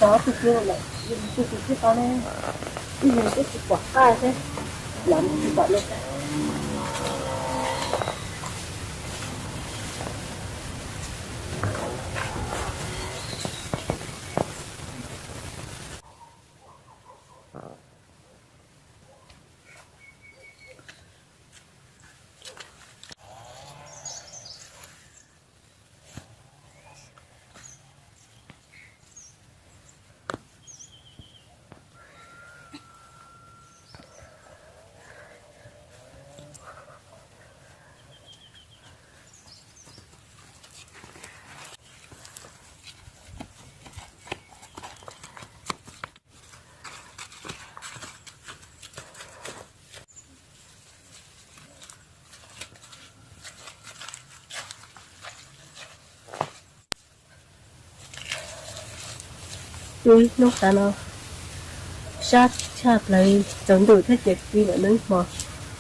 Ob tug twb lawm, tus twg thiaj tau ne? Ib leeg twb tsis pom qab thiab, lam tsis pom ne. Hnub tas no sab tshaj plaws, tsaus ntuj thiab ces ci lawm neb hmo,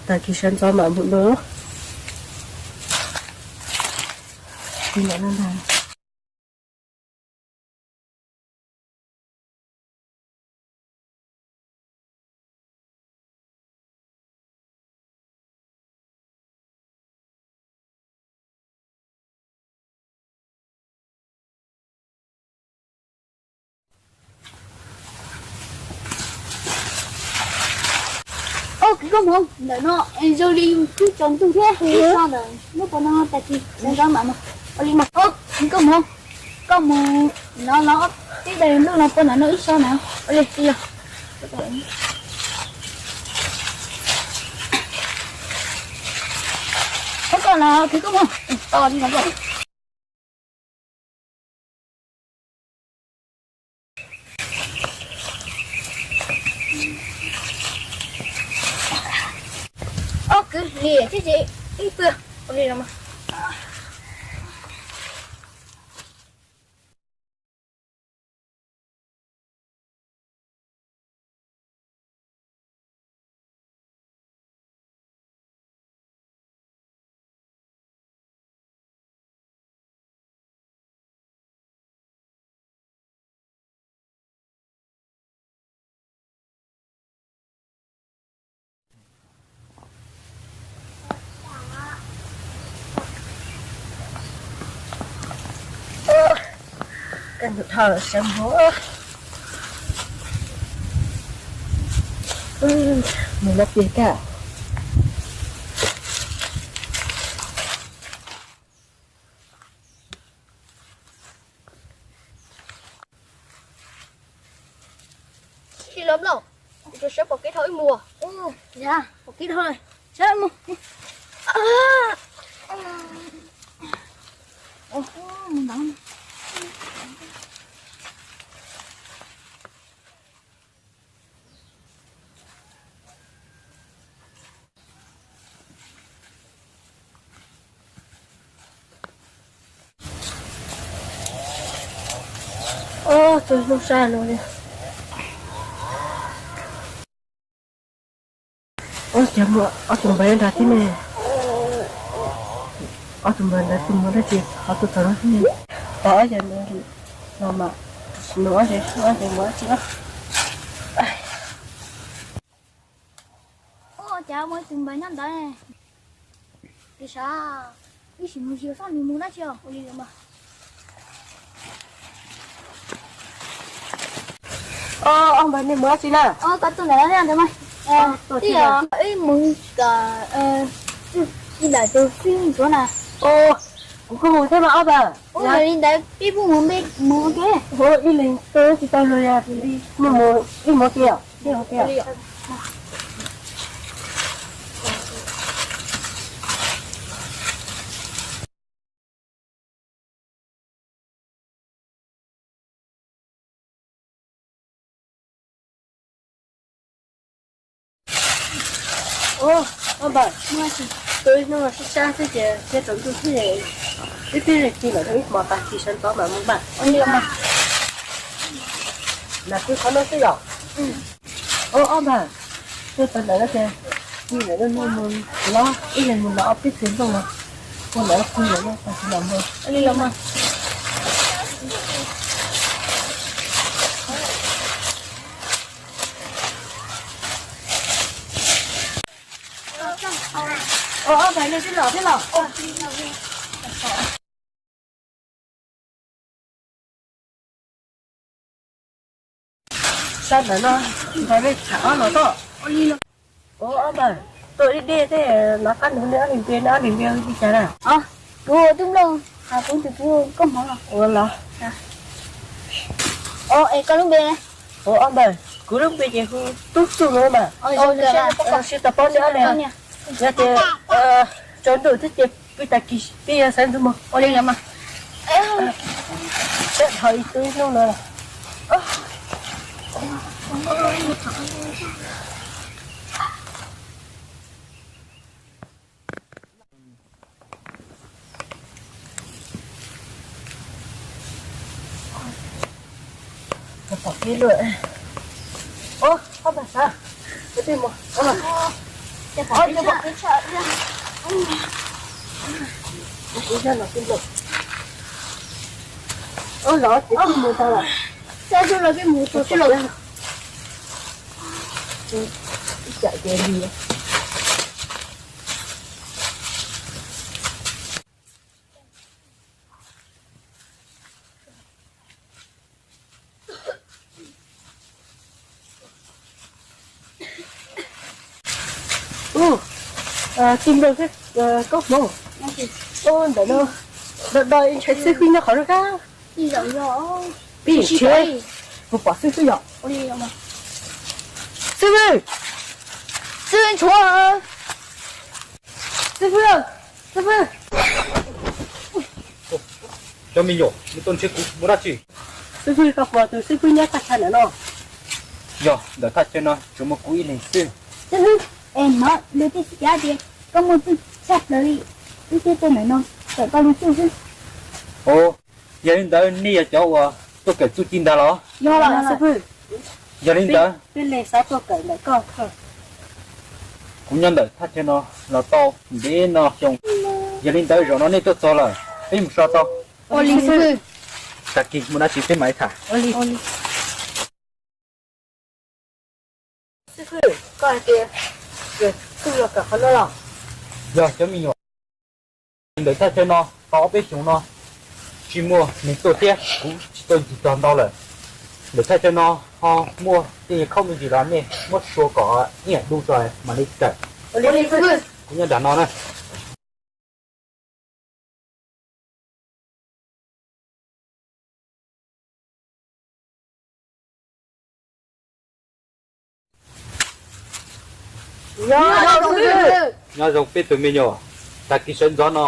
tag kis sawv ntxov mam mus dua. Ci lawm no ntag. Ov, kwv Nkauj Hmoov, ntawm no zoo li twb tsaus ntuj thiab, ib so ntawm lub pas no tag kis sawv ntxov mam mus. Ua li mas, ov, kwv Nkauj Hmoov, koj mus no los tib daim lub no puag ntawm no ib so na. Ua li, yog. Ov, koj los kwv Nkauj Hmoov, to li no koj. Ob kwv li thiab ces ib pwg ua li no mas. Koj ntug dhau lawm sawv mus. Mus lawv piag kaj. Tsis los Nplauj, kuv sawv pom kev dhau ib mus. Yog, pom kev dhau lawm, sawv mus. Ov, tus hlub sab no li. Ov, cas muaj ob tug npawg nrad thiab ne. Ob tug npawg ntawd tus muaj dab tsi ho tuaj txog no thiab ne. Pom ob yawg ntawd los mas, sim mus ob yawg, ob yawg mus dab tsi. Ov, cas muaj ib tug npawg nyob ntawd ne. Tis sav, ib sim mus yog sab nws mus dab tsi os. Ua li mas. Ov, ob npawg nej mus dab tsi na? Ov, koj tuaj ntawm no thiab ntawd mas. Ib mus kom ib daim tus fij ntsuav na. Kuv kuj mus thiab mas ob npawg. Ua li ntawd peb pub mus npe mus ua ke. Ib leeg tuaj tsis tau luag yog li, nej mus ib mus ua ke os. Ov, ob npawg, tus ib hnub no sib sab xwb ces thiaj tsaus ntuj xwb, wb twb ci lawm rau ib hmo tag kis sawv ntxov mam mus npaj. Lam pw qhov no xwb yom. Ov, ob npawg, tuaj txog ntawm no ces ci lawm, mus los ib leeg mus nov ob peb txiag nplooj no, ua ntawd pw lawm no tag kis mam mus. Ua li los mas. Ob npawg, nej twb los thiab los? Sab ntawm no nrog nej tham ob los toj. Ua ob npawg, tuaj deb deb thiab, nov qab nug nej ob niag npe, nej ob niag npe hu li cas na? Kuv hu ua Tub Nplooj, kuv tus kwv hu Nkauj Hmoob. Ua los. Es koj lub npe? Ua ob npawg, kuv lub npe ces hu Tub Xwj no mas. Sib tau paub nej ob niag. Yog tias tsaus ntuj thiab ces pw tag kis peb yuav sawv ntxov mus. Ua li los mas. Sawv dhau ib tug ib hnub no. Pom kev lawm. Ua, ob npawg sawv, peb mus. Los ces peb mus tau lawm. Los peb mus tau lawm. Ib tsam ces li. Ub, Tij Nplooj thiab Nkauj Hmoob, ntawm no do do ntshai xib fwb nyob qhov no kab. Peb nrhiav, kuv pom xib fwb yom. Xib fwb, xib fwb ntshuav, xib fwb, xib fwb. Cov me nyuam, nej tuaj nrhiav kuv muaj dab tsi? Xib fwb, koj puas pom tus xib fwb nyob thaj chaw ntawm no? Yog, ntawm thaj chaw no tsuas muaj kuv ib leeg xwb. Xib fwb, es hnov lawv tej xib cav tias koj muaj txuj tshaj plaws li, wb thiaj tuaj ntawm no kawm koj li txuj xwb. Ov, yog li ntawd nej yog cov uas tuaj kawm txuj ci ntag los? Yog los xib fwb. Yog li ntawd peb leeg xav tuaj kawm ntawm koj. Kuv nyob ntawm thaj chaw no los tau ntev no xyoo, yog li ntawd zaum no nej tuaj txog lawm, peb mus so tau. Ua li xib fwb. Tag kis muaj dab tsi peb mam li tham. Xib fwb, koj hais tias kawm txuj los kawm qhov no los? Yog cov me nyuam, ntawm thaj chaw no tau ob peb xyoos no tsis muaj neeg tuaj thiab kuv tsis tuaj ncig txog ntau lawm. Ntawm thaj chaw no ho muaj tej khaub me ntsis los nej muab sua kom ib yam dub tso mam li kawm. Kuv nyob nram no na. Nyob zoo peb tus me nyuam, tag kis sawv ntxov no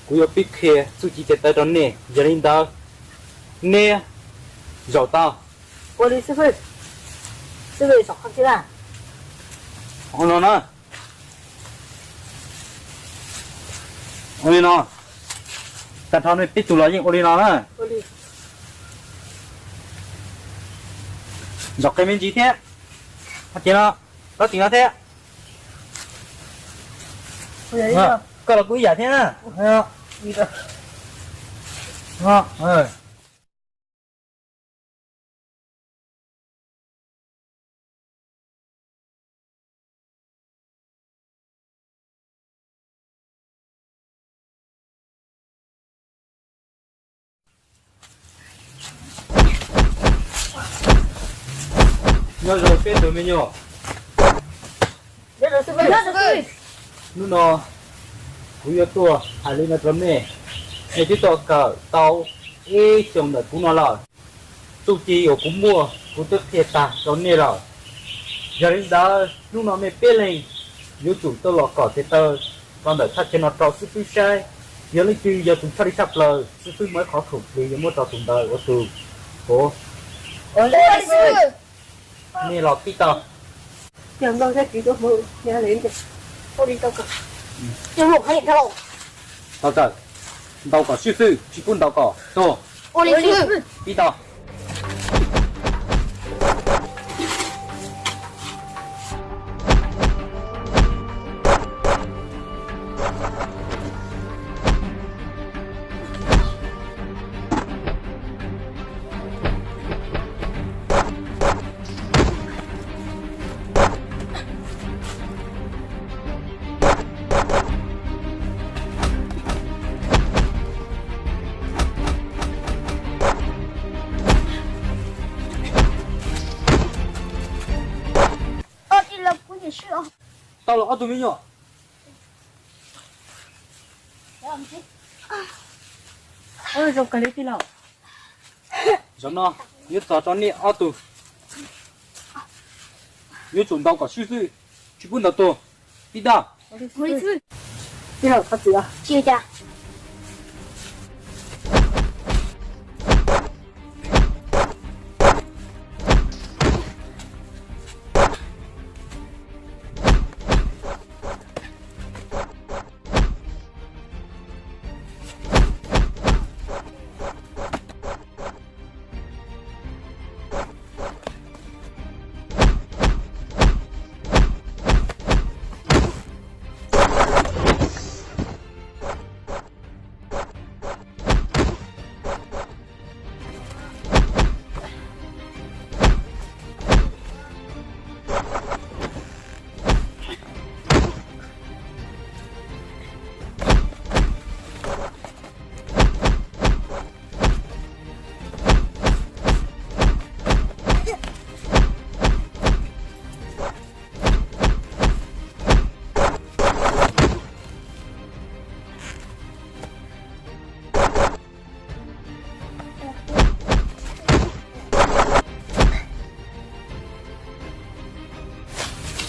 kuv yuav pib qhia txuj ci tes taw rau nej, yog li ntawd neb zaum tau. Ua li xib fwb. Xib fwb, zaum qhov twg na? Ua no na. Ua li no. Tag nrho nej peb tug los yeej ua li no na. Zaum qhov me ntsis thiab. Hos ces no, koj tim no thiab. Koj los kuj ib yam thiab na. Nyob zoo peb tus me nyuam. Hnub no kuv yuav tuaj hais li no rau nej, nej twb tuaj kawm tau ib xyoos ntawm kuv no lawm. Txuj ci uas kuv muaj kuv twb qhia tag rau nej lawm. Yog li ntawd hnub no nej peb leeg yuav tsum tuaj los kom tes taw rau ntawm thaj chaw no rau xib fwb saib, yog leej twg yog tus tshaj li tshaj plaws, xib fwb muaj ib qhov khoom plig yuav muab rau tus ntawd ua tus tuav. Nej los pib tau. Tau tawm, ntaus kom swb xwb, tsis pub ntaus kom tuag. Pib tau. Tau los ob tug me nyuam. Zoo kawg li tij laug. Zaum no yuav txog rau nej ob tug, yuav tsum ntaus kom swb xwb, tsis pub ntaus tuag. Tij laug, tij laug, thov txim os. Tsis ua cas.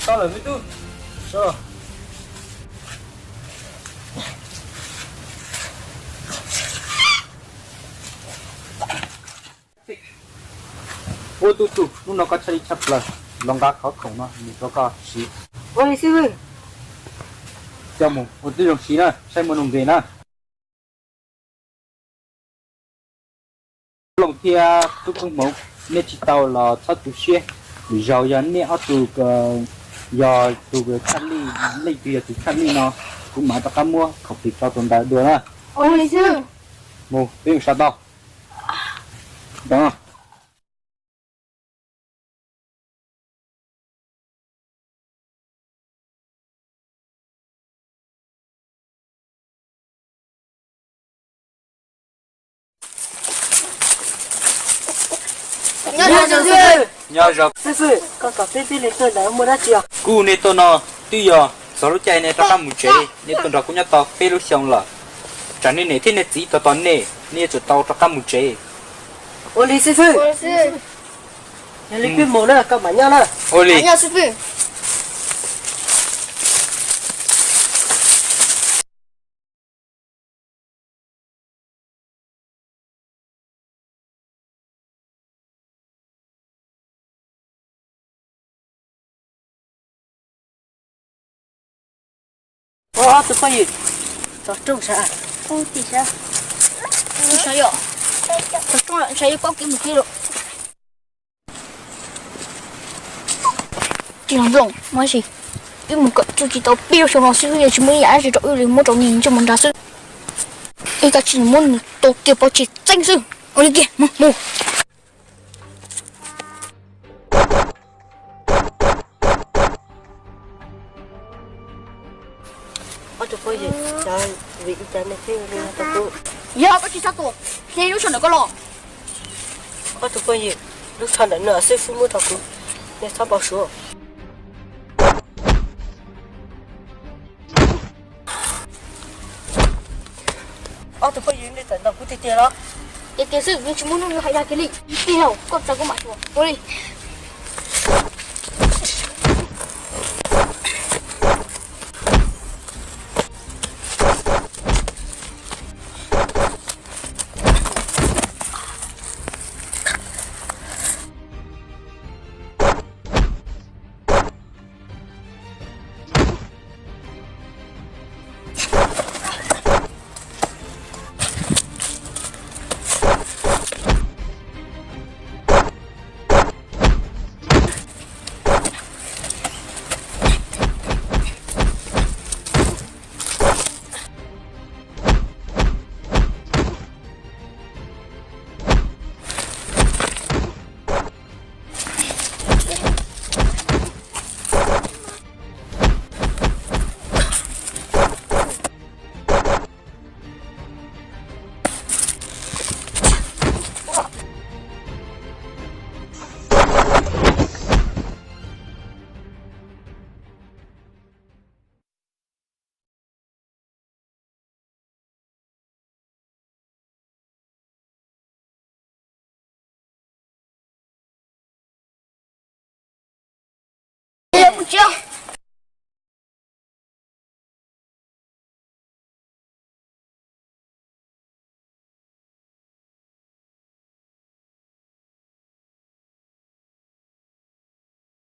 Tau lawm me tub. Ua tub tug, hnub no koj tshaj lij tshaj plaws, los nqa qhov khoom no mus rau koj siv. Ua li xib hwb. Coj mus ua tib zoo siv na, saib muaj nuj nqis na. Looj thiab tub koob hmoov, nej tsis tau los txhob tu siab, lwm zaus yog nej ob tug, yog tus tshaj lij, leej twg yog tus tshaj lij no, kuv mam rov qab muab khoom tis rau tus ntawd dua na. Mus, peb mus sawv tau. Nyob zoo xib hwb. Nyob zoo. Xib hwb, koj kom peb pib li tuaj ntawd muaj dab tsi os? Kuv, nej tuaj no twb yog txog lub caij nej rov qab mus tsev, nej tuaj nrog kuv nyob tau peb lub xyoo lawm. Tsam nej niam thiab nej txiv tos tos nej, nej yuav tsum tau rov qab mus tsev. Ua li xib hwb. Yog li peb mus na, koj mam nyob na. Ua li. Ua, ob tug phooj ywg, tau rooj sav. Ua, tim sav. Tim sav yom. Tau rooj lawm, sav yuav kaub kev mus thiab lauj. Tsis yog nplooj mas sis, wb mus kawm txuj tsis tau peb lub xyoo no xwb, yog tsis muaj ib yam dab tsi rau wb li, muab rau niag ntsej muag nrag xwb. Wb kav tsij muab nws tua kiag pov tseg txeeb xwb. Ua li kiag, mus, mus. Ob tug phooj ywg, xyov vim li cas nej thiaj li tau tuaj. Yog koj tsis txhob tuaj, hle lub tsho ntawm koj los. Ob tug phooj ywg, lub tsho ntawm no xwb, wb muab rau kuv, nej txhob npau suav. Ob tug phooj ywg, nej tawm ntawm kuv tiag tiag los? Tiag tiag xwb, nws tsis muaj hnub nws hais dag kiag li. Tij laug, koj txawj koj mam xyuas. Ua li.